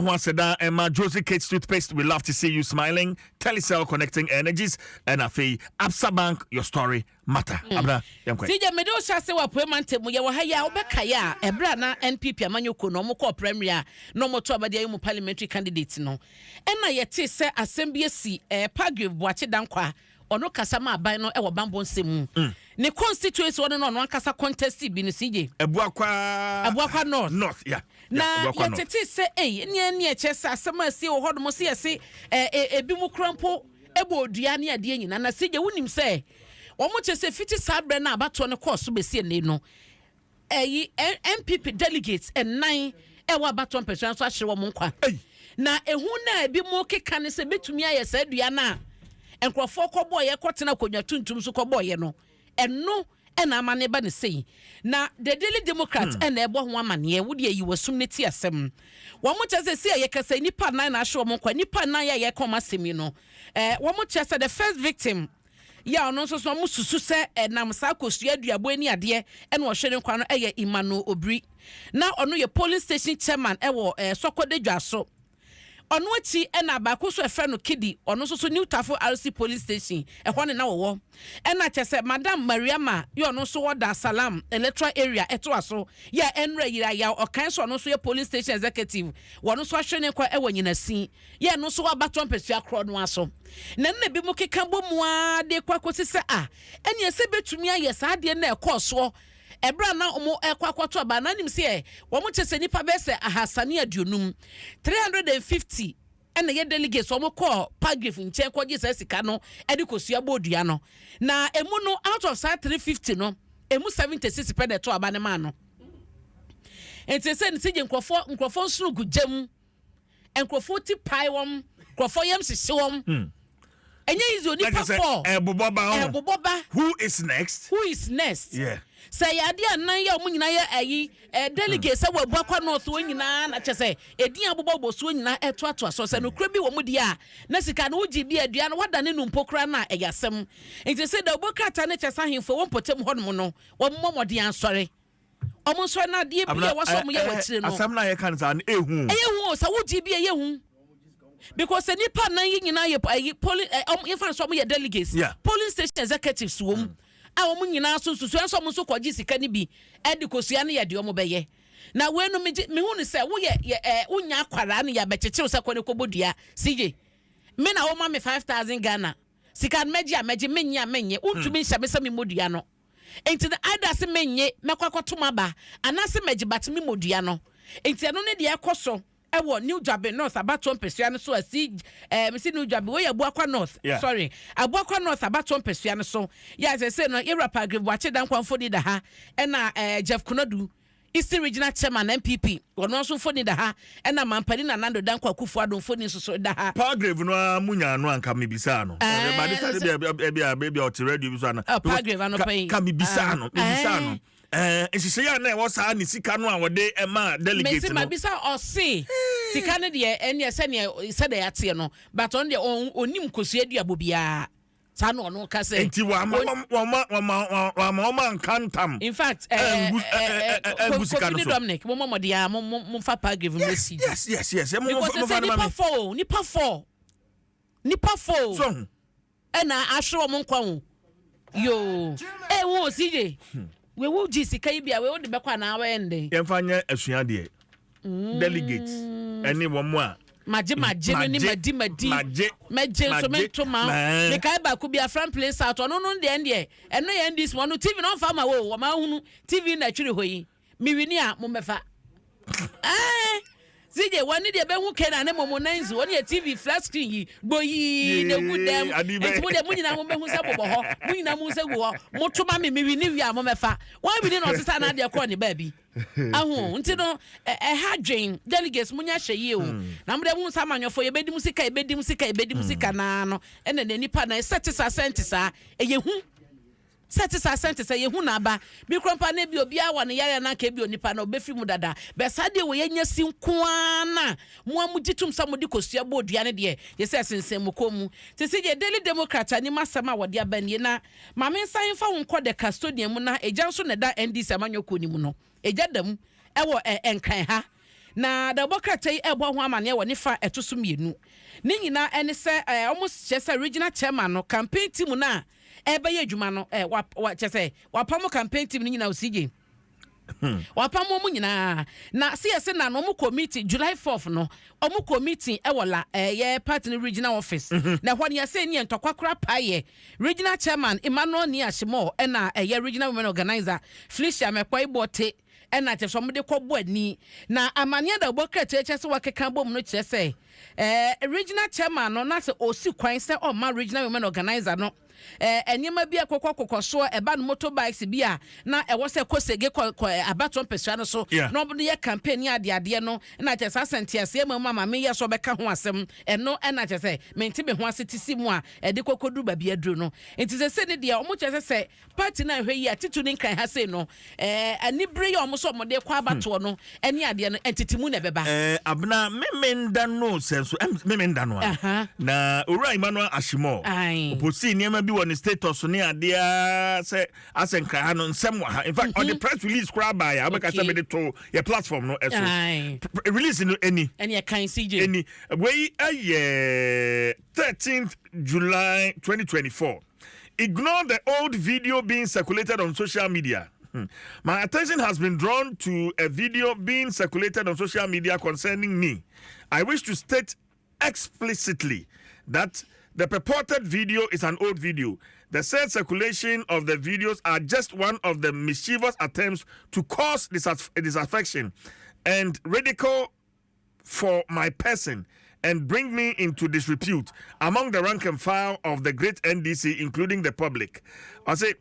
Ho aseda ɛma Josie Kids Toothpaste, we love to see you smiling, Telecel, connecting energies, ɛna afei Absa Bank, your story matter. Abena, yɛnkɔ. Sigye, mede wo hyɛ ase wɔ Apuei mantam mu. Yɛwɔ ha yi a, wobɛkae a, ɛberɛ a na NPP amanyɔkuo no wɔkɔɔ primary a na wɔto aba de ayi mu parliamentary candidate no, ɛna yɛtee sɛ asɛm bi asi eh, Palgrave Boakye Dankwah, ɔno kasa ma aban no wɔ bammɔ nsɛm mu. Ne constituency ɔno na ɔno ankasa contest bi no, CJ. Abuakwa. Abuakwa North. North, yeah. Na yɛtetee sɛ ei, ne ɛne ɛkyɛ sɛ asɛm a asie wɔ hɔnom sɛ yɛse ebi mu kora mpo ɛbɔ odua ne adeɛ nyinaa. Na CJ, wonim sɛ wɔn kyerɛ sɛ fiti saa berɛ no a abatoɔ no kɔɔ so bɛsi ɛnnɛ no, ɛyi NPP delegates ɛnan ɛwɔ abatoɔ mpɛsua nso ahyere wɔn nkwa. Na ehu no a ebi mu keka ne sɛ betumi ayɛ saa dua no a nkurɔfoɔ kɔbɔɔyɛ kɔtena akonnwa tuntum so kɔbɔɔyɛ no, ɛno ɛna ama ne ba ne sei. Na The Daily Democrat ɛna ɛbɔ ho amaneɛ. Wode ayi wasum ne ti asɛm. Wɔn kyerɛ sɛ si a yɛkasa nipa nan na ahyɛ wɔn nkwa. Nipa nan a yɛka wɔn asɛm yi no, wɔn kyerɛ sɛ the first victim yɛ a ɔno nso so wɔn susu sɛ ɛnam saa kosua aduabɔ ani adeɛ ɛna ɔhwɛ ne nkwa no ɛyɛ Emmanuel Obiri. Na ɔno yɛ polling station chairman ɛwɔ Sɔkɔde Dwaso. Ɔno akyi ɛna baako nso ɛfrɛ no Kidi, ɔno nso so New Tafo RC polling station ɛhɔ ne na wɔwɔ. Ɛna kyɛ sɛ Madam Mariama yɛ ɔno nso wɔ Dar Salam electoral area ɛtoa so yɛ ɛnura yiri ayaw ɔkan so, ɔno nso yɛ polling station executive, wɔn nso ahwɛ ne nkwa ɛwɔ Nyinasi, yɛ ɛno nso wɔ abatɔ mpɛsua korɔ no aso. Na nna bi mu keka bɔ mu ara de kɔ akɔsi sɛ a ɛnea sɛ bɛtumi ayɛ saa adeɛ na ɛkɔɔ soɔ ɛberɛ a na wɔn ɛkɔ akɔto aba na anim sɛ wɔn kyɛ sɛ nipa bɛyɛ sɛ 350, 350 ɛna yɛ delegates wɔn kɔɔ Palgrave nkyɛn kɔgye saa sika no ɛde kosua bɔ dua no. Na emu no, out of saa 350 no, emu 76 pɛ na ɛto aba ne maa no. Nti sɛ ne si gye nkurɔfoɔ nsono gu gyam, nkurɔfoɔ ti pae wɔn, nkurɔfoɔ yam hyehye wɔn. Ɛnyɛ easy o, nipa four. Ɛbobɔ ba ho. Ɛbobɔ ba. Who is next? Who is next? Yeah. Sɛ yɛ adeɛ anan yɛ ɔmo nyinaa yɛ ɛyi delegate sɛ wɔ Abuakwa North wɔn nyinaa na kyɛ sɛ edin abobɔ bɔ soɔ nyinaa ɛtoatoa so sɛ nokura bi wɔ mu deɛ a, na sika no wogye bi adua no wada ne no mpo koraa na ɛyɛ asɛm. Nti sɛ dawubɔ krataa ne kyɛ sɛ ahemfo wɔ mpɔtam hɔnom no, wɔn mmɔ mmɔden ansɔre, ɔmo nsɔre na adeɛ bi a wɔsɔ ɔmo yɛ wɔ akyire no. Asɛm na yɛka no saa no, ehu. Ɛyɛ hu o, sɛ wogye bi ɛyɛ hu because sɛ nipa nan yi nyinaa yɛ ɛyi polling ɔmo yɛfa no sɛ ɔmo yɛ delegates, polling station executives wɔ mu a wɔn nyinaa so nsusu nso ɔmo nso kɔgye sika no bi ɛde kosua no yɛ deɛ ɔmo bɛyɛ. Na wei no, megye mehu no sɛ woyɛ yɛ wonya akwaraa no yɛ abɛkyekyere sɛ kɔ ne kɔbɔ dua. Sigye me na wɔma me 5,000 Ghana sika no, mɛgye a mɛgye, menye a menye. Wontumi nhyɛ me sɛ memmɔ dua no. Nti no, either sɛ menye mɛkɔ akɔto m aba anaasɛ mɛgye but memmɔ dua no. Nti ɛno ne deɛ ɛkɔ so ɛwɔ New Juaben North abatoɔ mpɛsua no so a si mesi New Juaben, wɔyɛ Abuakwa North. Sorry, Abuakwa North abatoɔ mpɛsua no so yɛ asɛ sɛ no yɛwura Palgrave Boakye Dankwa mfoni da ha, ɛna Jeff Konadu, Eastern Regional Chairman NPP, ɔno nso mfoni da ha, ɛna Mampanin Nana Addo Dankwa Akufo Addo mfoni nso so da ha. Palgrave no ara mu nya ano anka mebisaa no. Ɛbade sɛ ebi a ɔte radio bi so ana. Palgrave anɔpa yi. Ka mebisaa no, mebisaa no. Nhyehyɛeɛ a na ɛwɔ saa ne sika no a wɔde ɛma delegate no. Mesi mabisa, ɔse sika no deɛ ɛneɛ sɛdeɛ yɛateɛ no, but ɔno deɛ ɔnim kosua duabɔ biara saa na ɔno ka sɛ. Nti wama wama wama wama wɔn anka ntam. In fact, ɛngu sika no so. Kofi ne Dominic, mo mɔ mɔden a mo fa Palgrave mo si. Yes. Because sɛ nipa four o, nipa four, nipa four. So. Ɛna ahwere wɔn nkwa ho yoo, ɛwɔ o CJ wewu gye sika yi bi a wewu de bɛkɔ anaa wɔyɛ nden. Yɛmfa nyɛ asuadeɛ, delegates ɛne wɔn a. Magye magye no ne madi madi magye mɛgye nso mento ma mekae baako bi Afram Plain South, ɔno no deɛ ɛno yɛ NDC, ɔno TV na ɔmfa ma wo, ɔma ahunu TV na atwere hɔ yi, miwini a mommɛfa CJ wɔne deɛ bɛhu kena ne momo nan nso wɔne yɛ TV flat screen yi gboyii na egu dɛm, nti mo deɛ mo nyinaa mo bɛhu sɛ bobɔ hɔ, mo nyinaa mo sɛ gu hɔ, mo to ma me, miwini wie a mo mɛfa. Wɔn wini na ɔsesa na adeɛ kɔɔ ne baabi ahu. Nti no ɛha dwen delegates, mo nya hyɛ yie o, na mo deɛ mo nsa amanyɔfo yɛbɛdi mu sika, yɛbɛdi mu sika, yɛbɛdi mu sika naa no, ɛna na nipa na ɛsɛ te saa sɛnte saa, ɛyɛ hu sɛ te saa sɛnte sɛ yɛhu n'aba bi kura mpa na ebi obiara wɔ ne yare na nka ebi onipa na ɔbɛfiri mu dada bɛ saa deɛ wɔ yɛnya si nkoa na mo a mo gye tum sɛ mo de kosua bɔ dua no deɛ yɛ sɛ sensɛn mo kɔn mu te sɛ deɛ Daily Democrat anim asɛm a wɔde aba nie. Na maame nsan mfa wo nkɔ The Custodian mu, na egya nso na ɛda NDC amanyɔkuo no mu no, egya da mu ɛwɔ Nkran ha. Na dawubɔ krataa yi ɛrebɔ ho amaneɛ wɔ ne fa ɛto so mmienu. Ne nyinaa ɛne sɛ wɔn kyerɛ sɛ regional chairman no campaign team no a ɛrebɛyɛ adwuma no wa wa kyerɛ sɛ wapam campaign team no nyinaa osigye. Wapam wɔn nyinaa. Na sɛ yɛsɛ na no wɔn kɔ meeting July 4th no, wɔn kɔ meeting ɛwɔ la ɛyɛ party no regional office. Na ɛhɔ no yɛsɛ ne yɛ ntɔkwa kora paeɛ. Regional chairman Emmanuel Nii Ashimor ɛna ɛyɛ regional women organizer Felicia Mekpoi Bote ɛna kyerɛ sɛ wɔde kɔbɔ ani. Na amanneɛ da wɔbɔ krataa kyerɛ sɛ wɔakeka bom no kyerɛ sɛ regional chairman no na sɛ ɔsi kwan sɛ ɔma regional women organizer no nneɛma bi a kɔkɔ kɔkɔ soɔ ɛba no motorbikes bi a na ɛwɔ sɛ kɔ sege kɔ kɔ abatoɔ mpɛsua no so na ɔmo de yɛ campaign ne adeadeɛ no, na kyerɛ sɛ asɛnteaseɛ mu ama maame yɛ sɛ ɔbɛka ho asɛm ɛno, ɛna kyerɛ sɛ mente me ho ase te si mu a ɛde kɔkɔduru baabi aduru no. Nti sɛ sɛ ne deɛ ɔmo kyerɛ sɛ party no ahwɛ yi a titu ne Nkran ha sei no, anibere yi a ɔmo sɛ ɔmo de kɔ abatoɔ no ɛne adeɛ no ɛntete mu na ɛbɛba. Abena Memenda no sɛ nso Memenda no a na Owura Emmanuel Ashimor ɔposti nneɛma bi wɔ ne status ne adeɛ sɛ asɛ Nkran ha no nsɛm wɔ ha. In fact, ɔde press release koraa baeɛ a wobɛka sɛ mede to yɛ platform no ɛso. Release no ɛni. Ɛne ɛkan CJ. Ɛni wei ɛyɛ 13th July 2024. "Ignore the old video being circulated on social media. My attention has been drawn to a video being circulated on social media concerning me. I wish to state explicitly that the purported video is an old video. The said circulation of the videos are just one of the mischievous attempts to cause disaffection and ridicule for my person and bring me into disrepute among the rank and file of the great NDC, including the public." I say,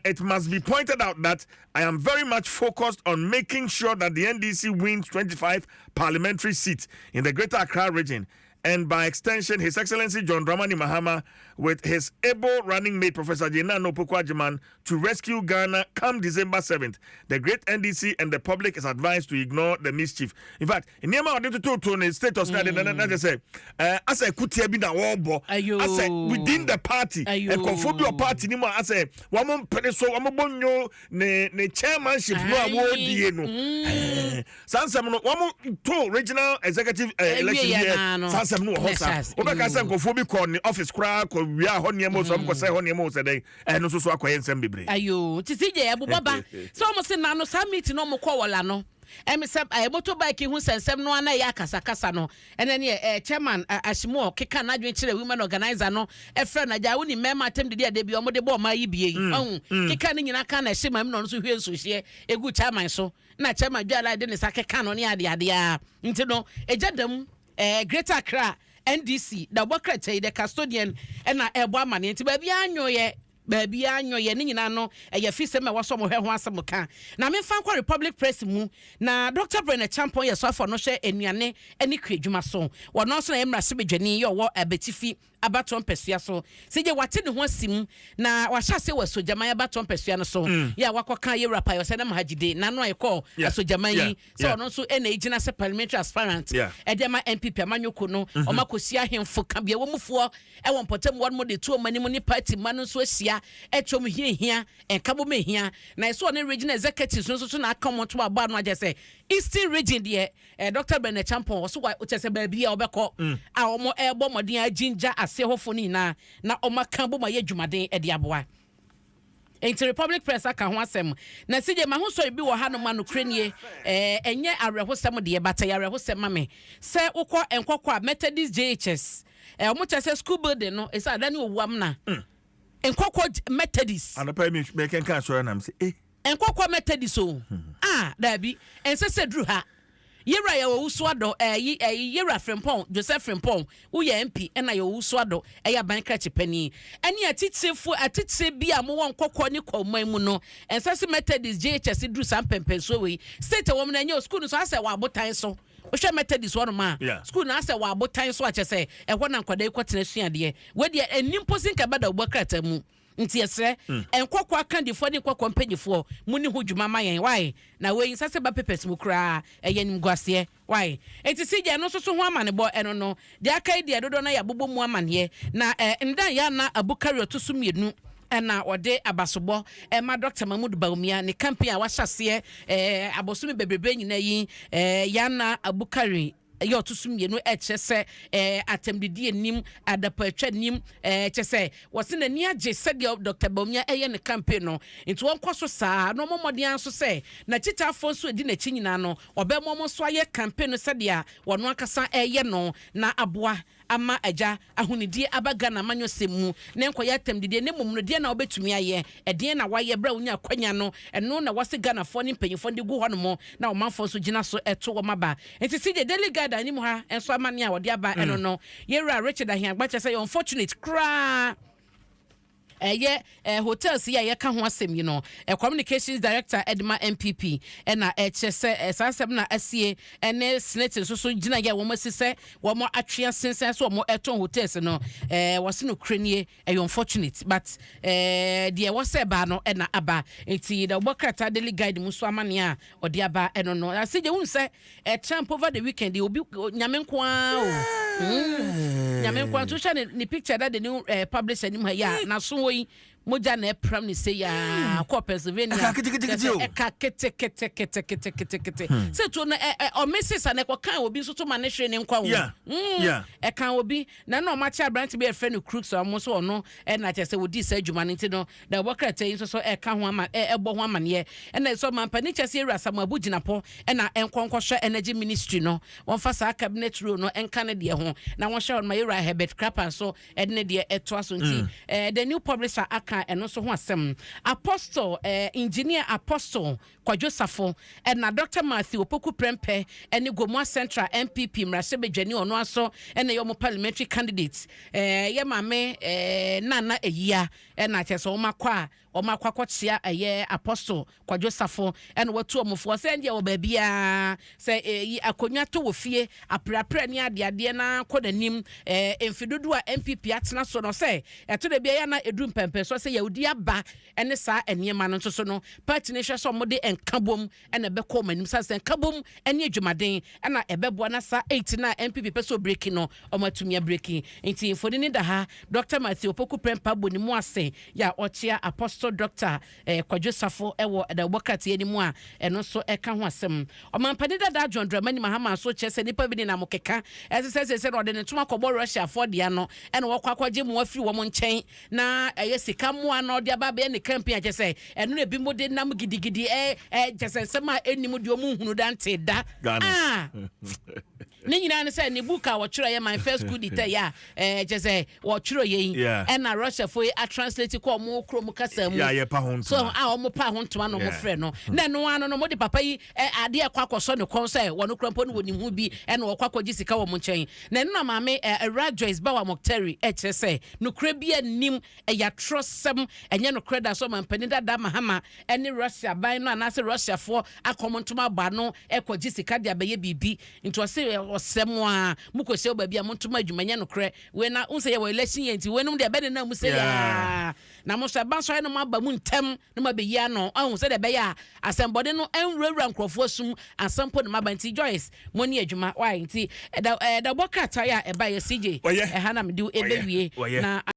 "It must be pointed out that I am very much focused on making sure that the NDC wins 25 parliamentary seats in the Greater Accra Region and, by extension, His Excellency John Dramani Mahama with his able running mate, Professor Jane Naana Opoku-Agyemang, to rescue Ghana come December 7th. The great NDC and the public is advised to ignore the mischief." In fact, nneɛma a ɔde tototo ne status na de na na sɛ asɛ kutia bi na wɔrebɔ asɛ within the party, nkɔfo bi wɔ party ni mu a asɛ wɔn mpene so wɔn bɔ nyo ne chairmanship no a wɔredie no. Saa nsɛm no wɔn to regional executive election yɛ saa nsɛm no wɔ hɔ. Saa wobɛka sɛ nkɔfoɔ bi kɔ ne office koraa kɔ wia hɔ nneɛma sɛ ɔmo kɔ sɛ hɔ nneɛma sɛ dɛn, ɛno nso so akɔyɛ nsɛm bebree. Ayo, titi gye ɛbobɔ ba sɛ ɔmo se nano saa meeting no ɔmo kɔ wɔ la no ɛmi sɛ motorbike ho nsɛnsɛm no ana ɛyɛ akasakasa no, ɛnɛ ne chairman Ahyemo keka n'adwene kyerɛ women organizer no, ɛfrɛ no agya woni mmarima atam didi ade bi ɔmo de bɔ ɔma yi bie yi ɔho keka ne nyinaa ka na ɛhyɛ maame na ɔno nso hwie nsuohyɛ egu chairman so na chairman dwa de ne nsa keka no ne ade ade a. Nti no egya dam Greater Accra NDC da ɔbɔ krataa yi, the Custodian ɛna ɛbɔ amaneɛ. Nti baabi anyoyɛ, baabi anyoyɛ ne nyinaa no ɛyɛ fi sɛm a ɛwɔ sɛ ɔmo hwɛ ho asɛm ka. Na memfa nkɔ Republic Press mu na Dr Bryan Acheampong yɛ sɔafo no hwɛ nnuane ne kuadwuma so, wɔno nso na yɛ mmarahyɛbadwani yɛ ɔwɔ Abetifi abatoɔ mpɛsua so sɛ gye wate ne ho asi mu na wahyɛ ase wɔ Asogyaman abatoɔ mpɛsua no so yɛ a wakɔka yɛwura Payɔ sɛ ne Mahagyide n'ano a yɛkɔ Asogyaman yi sɛ ɔno nso ɛna egyina sɛ parliamentary aspirant ɛde ama NPP amanyɔkuo no. Ɔmo akɔsi ahemfo kabea wɔn mufoɔ ɛwɔ mpɔtam wɔn mo de to ɔmo anim ne party mma no nso ahyia ɛkyɛ ɔmo hiahia nkabom ehia na ɛsɛ ɔne regional executives no nso so na aka ɔmo to abɔ ano agye sɛ Eastern Region deɛ Dr Bryan Acheampong ɔso wa kyɛ sɛ baabi a ɔbɛkɔ a ɔmo ɛrebɔ mmɔden agyingya aseɛ hɔfo no nyinaa na ɔmo aka bom ayɛ adwumaden ɛde aboa. Nti Republic Press aka ho asɛm. Na sigye ma ho sɔre bi wɔ hanom a nokorɛ nie, ɛnyɛ awerɛhosɛm deɛ bata yɛ awerɛhosɛm ma me sɛ wokɔ Nkɔkɔ a Methodist JHS ɔmo kyerɛ sɛ school building no ɛsɛ ada ne owuam na Nkɔkɔ Methodist. Anɔpa yi mɛkɛnka asɔre nam sɛ eh. Nkɔkɔ Methodist o ah, daabi, ɛnsɛ sɛ duru ha. Yɛwura yɛ Owusu Adɔ ɛyi ɛyi yɛwura Frimpɔn Joseph Frimpɔn woyɛ MP ɛna yɛ Owusu Adɔ ɛyɛ aban krakye panin ɛne atitirefo atitire bi a mowɔ Nkɔkɔ ne Kɔman mu no, ɛnsɛ sɛ Methodist JHS duru saa mpɛmpɛnsuo wei. State a wɔn no ɛnyɛ o school no so asɛ wɔ abotan so. Wohwɛ Methodist hɔnom a school no asɛ wɔ abotan so akyɛ sɛ ɛhɔ na nkwadaa yi kɔtena suadeɛ. Wedeɛ ɛni mpo si nka bɛda ɔbɔ krataa mu. Nti yɛsrɛ Nkɔkɔ akandifoɔ ne Nkɔkɔ mpanyinfoɔ mu ne ho dwuma ma yɛn wae na wei nsa sɛ ba papers mu koraa ɛyɛ nimguaseɛ wae. Nti si gya ɛno nso so ho amanebɔ ɛno no deɛ aka yi deɛ dodoɔ no yɛ abobɔ mu amaneɛ na ndan yɛ ana Abukari ɔto so mmienu. Ɛna ɔde abasobɔ ɛma Dr Mahmood Bawumia ne campaign a wahyɛ aseɛ abosome bebrebe nyinaa yi. Yana Abukari ɛyɛ ɔto so mmienu, ɛkyerɛ sɛ atɛmdidi anim adapatwa nim, kyɛ sɛ wɔsi n'ani agye sɛdeɛ Dr Bawumia ɛyɛ ne campaign no, nti wɔn kɔ so saa na wɔn mmɔden nso sɛ n'akyitaafoɔ nso edi n'akyi nyinaa no, ɔbɛn wɔn nso ayɛ campaign no sɛdeɛ wɔn ankasa ɛyɛ no na aboa ama agya ahonidie aba Ghana amanyɔsɛm mu ne nkɔyɛ atɛmdidie. Ne mmom no, deɛ na wobɛtumi ayɛ, ɛdeɛn na wayɛ berɛ a wonya akwanya no, ɛno na wɔse Ghanafoɔ ne mpanyimfoɔ de gu hɔ nom na ɔmanfoɔ nso gyina so ɛto wɔn aba. Nti si deɛ Daily Guide anim ha nso amane a wɔde aba ɛno no, yɛwura Richard Ahiagba kyerɛ sɛ yɛ unfortunate koraa. Ɛyɛ hotels yi a yɛka ho asɛm yi no, communications director ɛde ma NPP ɛna ɛkyerɛ sɛ saa asɛm na asie, ɛne SSNIT nso so gyina yɛ a wɔn asi sɛ wɔn atwe asensɛn so wɔn ɛtɔn hotels no. Wɔsi no kure nie, ɛyɛ unfortunate, but deɛ ɛwɔ sɛ ɛbaa no ɛna aba. Nti na wɔbɔ krataa Daily Guide mu nso amane a ɔde aba ɛno no ase gye hun sɛ Trump over the weekend, obi Nyame nko ara o, Nyame nko ara nso hwɛ ne picture da de ne publish anim ha yi a n'aso wɔ yi mogya na ɛpram ne se yaa kɔ Pennsylvania. Ɛka ketekete o. Ɛka keteketeketekete sɛ tuo no ɛ ɛ ɔmese sa na ɛkɔka obi nso so ma ne hwere ne nkwa wo. Ɛka obi na ɔmo akyɛ aberante bi a yɛfrɛ no Crooks a ɔmo nso ɔno ɛna kyerɛ sɛ wɔdii saa adwuma no. Nti no na ɛwɔ krataa yi nso so ɛka ho ama ɛbɔ ho amaneɛ. Ɛna ɛsɛ ɔmampanin kyɛ sɛ ewura Samuel Abu Jinapor ɛna ɛnkɔ nkɔhwɛ Energy Ministry no, wɔmfa saa cabinet role no ɛnka ne deɛ ho na wɔnhyɛ hɔ no ma ewura Herbert Krapa nso ɛde ne deɛ ɛtoa so. Nti the new publisher aka ɛno nso ho asɛm. Apostle Engineer Apostle Kwadwo Safo ɛna Dr Matthew Opoku Prempeh ɛne Gomoa Central NPP mmarahyɛbadwani, ɔno aso ɛna ɛyɛ ɔmo parliamentary candidate, yɛ maame Nana Eyia, ɛna kyerɛ sɛ ɔmo akɔ a ɔmo akɔ akɔkyea ɛyɛ Apostle Kwadwo Safo, ɛna watu ɔmo foɔ sɛ ɛndeɛ wɔ baabiara sɛ ɛyi akonnwa to wɔ fie apreapra ne adeadeɛ na kɔ n'anim. Mfe dodoɔ a NPP atena so no, sɛ ɛto da bi ɛyɛ na ɛduru mpɛmpɛ so sɛ yɛwodi aba ɛne saa nneɛma no nso so no, party no hwɛ sɛ ɔmo de nkabom ɛna ɛbɛkɔ ɔmo anim sɛ nkabom ɛne adwumaden ɛna ɛbɛboa na saa eight na NPP pɛ sɛ ɔbreak no, ɔmo atumi abreak. Nti mfoni da ha, Dr Matthew Opoku Prempeh bɔ ne mu ase yɛ a ɔkyea Apostle Dr Kwadwo Safo ɛwɔ ɛdawobɔ krataa anim a ɛno nso ɛka ho asɛm. Ɔmampanin dada John Dramani Mahama nso kyerɛ sɛ nipa bi ne nam keka ɛsɛ sɛ ɔde ne ntoma kɔbɔ Russiafoɔ dea no ɛna wɔkɔ akɔgye mmoa firi wɔn nkyɛn na ɛyɛ sika mmoa na ɔde aba abɛyɛ ne campaign, akyɛ sɛ ɛno na ebi mo de nam gidigidi ɛ ɛ kyɛ sɛ nsɛm a ɛnim deɛ ɔmo nhunu da nte da. Ghana. Ah, ne nyinaa ne sɛ ne book a wɔtwerɛ yɛ My First Coup d'Etat yɛ a kyɛ sɛ wɔtwerɛ yɛ yi ɛna Russiafoɔ yi atranslate kɔ ɔmo kurom kasa mu. Yeah, yɛpa ho so ntoma. A ɔmo pa ho ntoma na ɔmo frɛ no na ɛno ano no, mode papa yi adeɛ ɛkɔ akɔsɔ ne kɔn sɛ wɔno kura mpo no wɔ ne ho bi ɛna wɔkɔ akɔgye sika wɔ mo nkyɛn. Na ɛno na maame Awura Joyce Bawa Mogtari ɛkyerɛ sɛ nokorɛ bi anim, ɛyɛ atorɔsɛm, ɛnyɛ nokorɛ da so ɔmampanin dada Mahama ɛne Russia ban no anaasɛ Russiafoɔ akɔm ntoma abɔ ano ɛkɔgye sika de abɛyɛ biribi. Nti ɔse ɔsɛm a mokɔhyia wɔ baabi a montoma adwuma, nyɛ nokorɛ. Wei na wo sɛ yɛwɔ election yɛ, nti weinom deɛ ɛbɛne na mu sɛ yaa na mo nso ɛba nso ayɛ no mo aba mu ntɛm na mo abɛyi ano ɔho sɛdeɛ ɛbɛyɛ a asɛmbɔde no ɛnwurawura nkurɔfoɔ sum asɛm po ne mo aba. Nti Joyce, mo ne adwuma wae. Nti ɛda ɛda bɔ krataa a ɛba yɛ CJ Ɔyɛ. ɛha na mede ɛbɛwie Ɔyɛ. na